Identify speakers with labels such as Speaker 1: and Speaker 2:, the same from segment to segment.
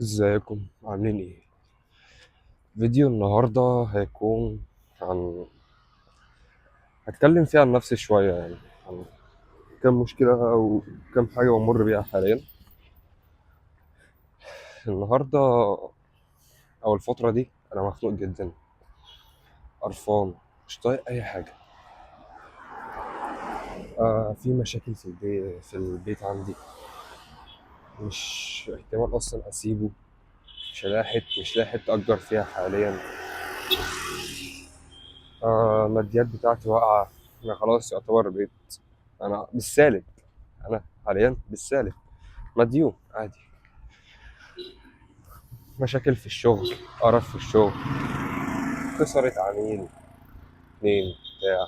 Speaker 1: ازيكم عاملين ايه؟ فيديو النهارده هيكون عن هتكلم فيه عن نفسي شوية، يعني عن كم مشكلة او كم حاجة بمر بيها حاليا النهارده او الفترة دي. انا مخنوق جدا، قرفان، مش طايق اي حاجة. في مشاكل في البيت عندي، مش احتمال اصلا اسيبه، مش لاقي حتة اجر فيها حاليا. الماديات بتاعتي واقعه، انا خلاص يعتبر بقيت انا بالسالب، انا حاليا بالسالب مديون عادي. مشاكل في الشغل، قرف في الشغل، خسرت عميل 2 بتاع.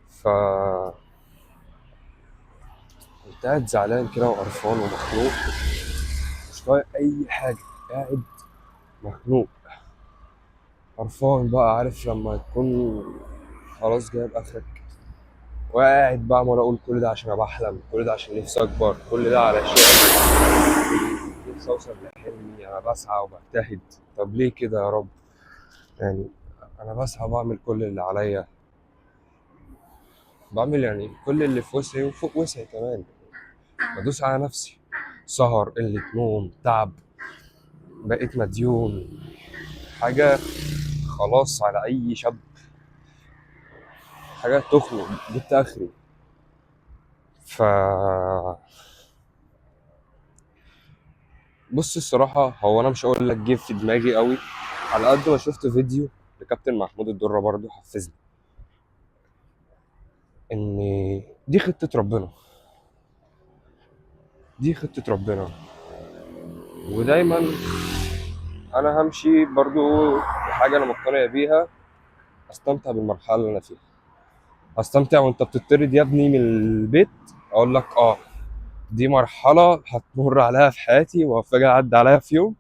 Speaker 1: ف كنت قاعد زعلان كده وقرفان ومخنوق، مش طايق اي حاجة، قاعد مخنوق قرفان بقى. عارف لما تكون خلاص جايب اخرك، وقاعد بقى عمال اقول كل ده عشان ابقى احلم، كل ده عشان نفسي اكبر، كل ده علشان نفسي اوصل لحلمي، انا بسعى وبجتهد. طب ليه كده يا رب؟ يعني انا بسعى وبعمل كل اللي عليا، بعمل يعني كل اللي في وسعي وفوق وسعي كمان، بدوس على نفسي، سهر، قلة نوم، تعب، بقيت مديون، حاجة خلاص على أي شاب، حاجة تخنق، جبت آخري. ف بص الصراحة هو أنا مش هقول لك جه في دماغي قوي، على قد ما شفت فيديو لكابتن محمود الدرة برضو حفزني إن دي خطة ربنا، دي خطة ربنا، ودايما أنا همشي برضو بحاجة أنا مقتنع بيها، أستمتع بالمرحلة اللي أنا فيها. أستمتع وأنت بتطرد يا ابني من البيت، أقول لك دي مرحلة هتمر عليها في حياتي، وفجأة عدى عليها في يوم،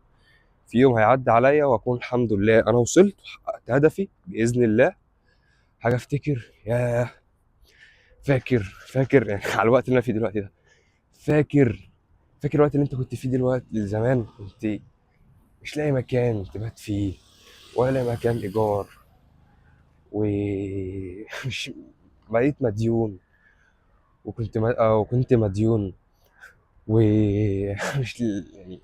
Speaker 1: في يوم هيعدي عليا وأكون الحمد لله أنا وصلت وحققت هدفي بإذن الله. حاجة أفتكر، ياه فاكر يعني على الوقت اللي أنا فيه دلوقتي ده، فاكر الوقت اللي أنت كنت فيه دلوقتي زمان، كنت مش لاقي مكان تبات فيه ولا مكان إيجار، ومش بقيت مديون، وكنت مديون، ومش يعني،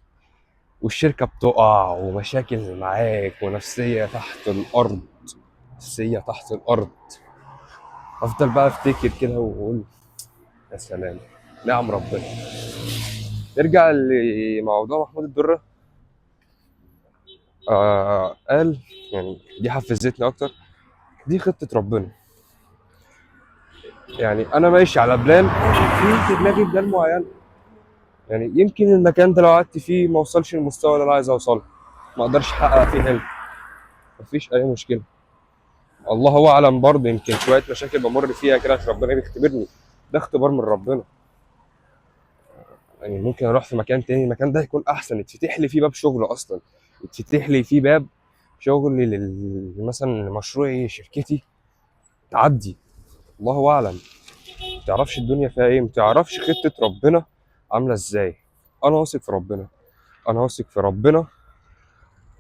Speaker 1: والشركة بتقع، ومشاكل معاك، ونفسية تحت الأرض، نفسية تحت الأرض. أفضل بقى أفتكر كده وأقول يا سلام، نعم ربنا. نرجع لموضوع محمود الدرة. قال يعني دي حفزتني أكتر، دي خطة ربنا. يعني أنا ماشي على plan في دماغي plan معين، يعني يمكن المكان ده لو قعدت فيه ما وصلش للمستوى اللي أنا عايز أوصله، ما أقدرش أحقق فيه حلم، مفيش أي مشكلة، الله أعلم. برضه يمكن شوية مشاكل بمر فيها كده عشان ربنا بيختبرني، ده اختبار من ربنا. يعني ممكن أروح في مكان تاني، المكان ده هيكون أحسن، يتفتح لي فيه باب شغل أصلا، يتفتح لي فيه باب شغل مثلا لمشروعي، شركتي تعدي، الله أعلم. ما تعرفش الدنيا فيها إيه، ما تعرفش خطة ربنا عاملة إزاي. أنا واثق في ربنا، أنا واثق في ربنا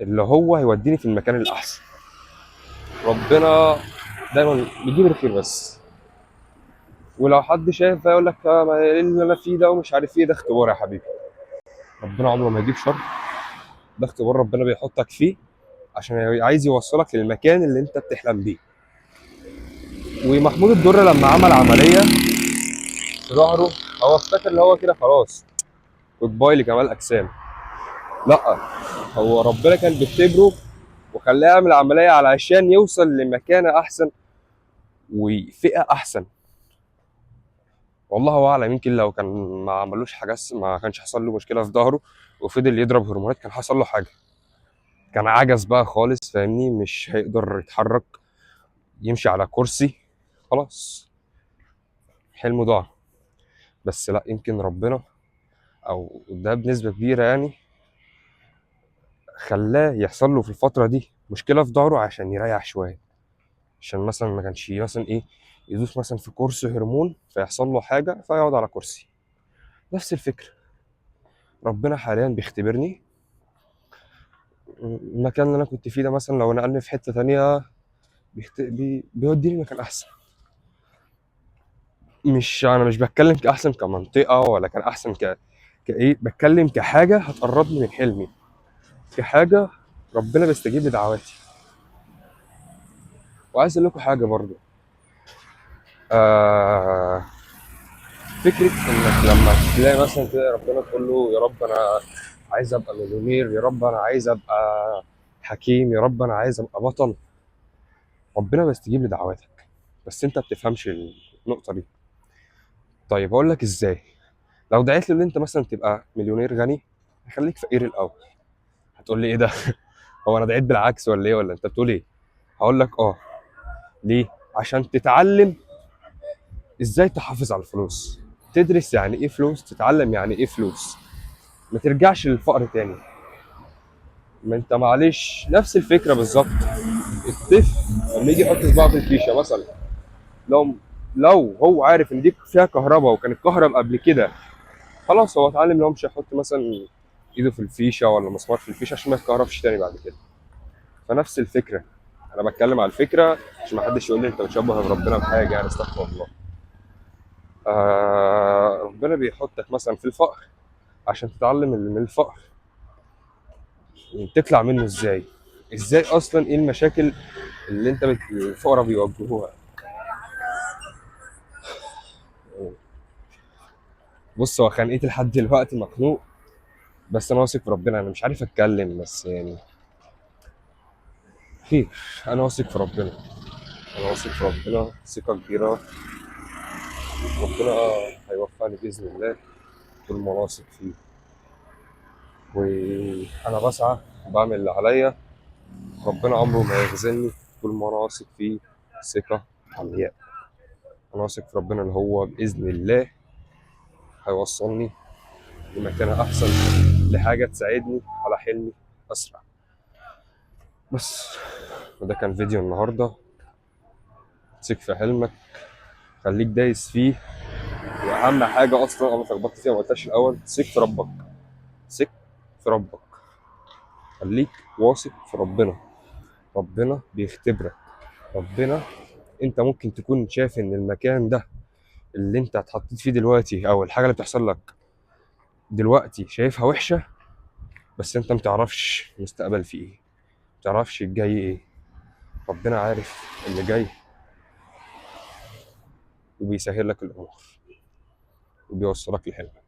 Speaker 1: اللي هو هيوديني في المكان الأحسن. ربنا دايما بيجيب الخير بس، ولو حد شايف يقول لك ما ايه اللي انا فيه ده ومش عارف ايه، ده اختبار يا حبيبي. ربنا عمره ما يجيب شر، ده اختبار ربنا بيحطك فيه عشان عايز يوصلك للمكان اللي انت بتحلم بيه. ومحمود الدرة لما عمل عملية في ظهره، هو افتكر اللي هو كده خلاص goodbye لكمال اجسام، لا، هو ربنا كان بيختبره وخلاه يعمل عملية علشان يوصل لمكانة أحسن وفئة أحسن. والله أعلم، يمكن لو كان ما عملوش حاجة، ما كانش حصل له مشكلة في ظهره وفضل يضرب هرمونات، كان حصل له حاجة، كان عجز بقى خالص، فاهمني، مش هيقدر يتحرك، يمشي على كرسي، خلاص حلمه ضاع. بس لا، يمكن ربنا أو ده بنسبة كبيرة يعني خلاه يحصل له في الفترة دي مشكلة في ظهره عشان يريح شوية، عشان مثلا ما كانش مثلا إيه يدوس مثلا في كورس هرمون فيحصل له حاجة فيقعد على كرسي. نفس الفكرة، ربنا حاليا بيختبرني. المكان اللي انا كنت فيه ده مثلا لو نقلني في حتة تانية بيوديني مكان احسن. مش انا مش بتكلم كاحسن كمنطقه ولا كان احسن كايه، بتكلم كحاجة هتقربني من حلمي، كحاجة ربنا بيستجيب لدعواتي. وعايز اقول لكم حاجة برضو، فكرة انك لما تلاقي مثلا كده ربنا تقول له يا رب انا عايز ابقى مليونير، يا رب انا عايز ابقى حكيم، يا رب انا عايز ابقى بطل، ربنا بيستجيب لدعواتك، بس انت ما بتفهمش النقطة دي. طيب اقول لك ازاي. لو دعيت له ان انت مثلا تبقى مليونير غني، هيخليك فقير الاول. هتقول لي ايه ده؟ هو انا دعيت بالعكس ولا ايه؟ ولا انت بتقول ايه؟ هقول لك ليه؟ عشان تتعلم ازاي تحافظ على الفلوس، تدرس يعني ايه فلوس، تتعلم يعني ايه فلوس، ما ترجعش للفقر تاني. ما انت معلش نفس الفكرة بالظبط. الطفل لما يجي يحط صباعه في الفيشه مثلا، لو هو عارف ان دي فيها كهرباء وكان اتكهرب قبل كده، خلاص هو اتعلم ان هو مش هيحط مثلا ايده في الفيشه ولا مسمار في الفيشه عشان ما يتكهربش تاني بعد كده. فنفس الفكرة، انا بتكلم على الفكرة عشان ما حدش يقول لي انت بتشبه ربنا بحاجة، يعني استغفر الله. ربنا بيحطك مثلا في الفقر عشان تتعلم من الفقر تطلع منه ازاي، ازاي اصلا ايه المشاكل اللي انت الفقراء بيواجهوها. بص، هو خانقتي لحد دلوقتي مخنوق، بس انا واثق في ربنا. انا مش عارف اتكلم، بس يعني خير، انا واثق في ربنا، انا واثق في ربنا ثقة كبيرة. ربنا هيوفقني باذن الله طول ما انا واثق فيه، وانا بسعى وبعمل اللي عليا. ربنا عمره ما يخذلني طول ما انا واثق فيه ثقة عمياء. انا واثق في ربنا اللي هو باذن الله هيوصلني لمكانه احسن، لحاجة تساعدني على حلمي اسرع. بس وده كان فيديو النهارده. ثق في حلمك، خليك دايس فيه، واهم حاجة اصلا انا اتلخبطت فيها ما قلتهاش الاول، ثق في ربك، ثق في ربك، خليك واثق في ربنا. ربنا بيختبرك، ربنا انت ممكن تكون شايف ان المكان ده اللي انت اتحطيت فيه دلوقتي او الحاجة اللي بتحصل لك دلوقتي شايفها وحشة، بس انت متعرفش المستقبل فيه ايه، متعرفش الجاي ايه. ربنا عارف اللي جاي وبيسهل لك الامور وبيوصلك لحلمك.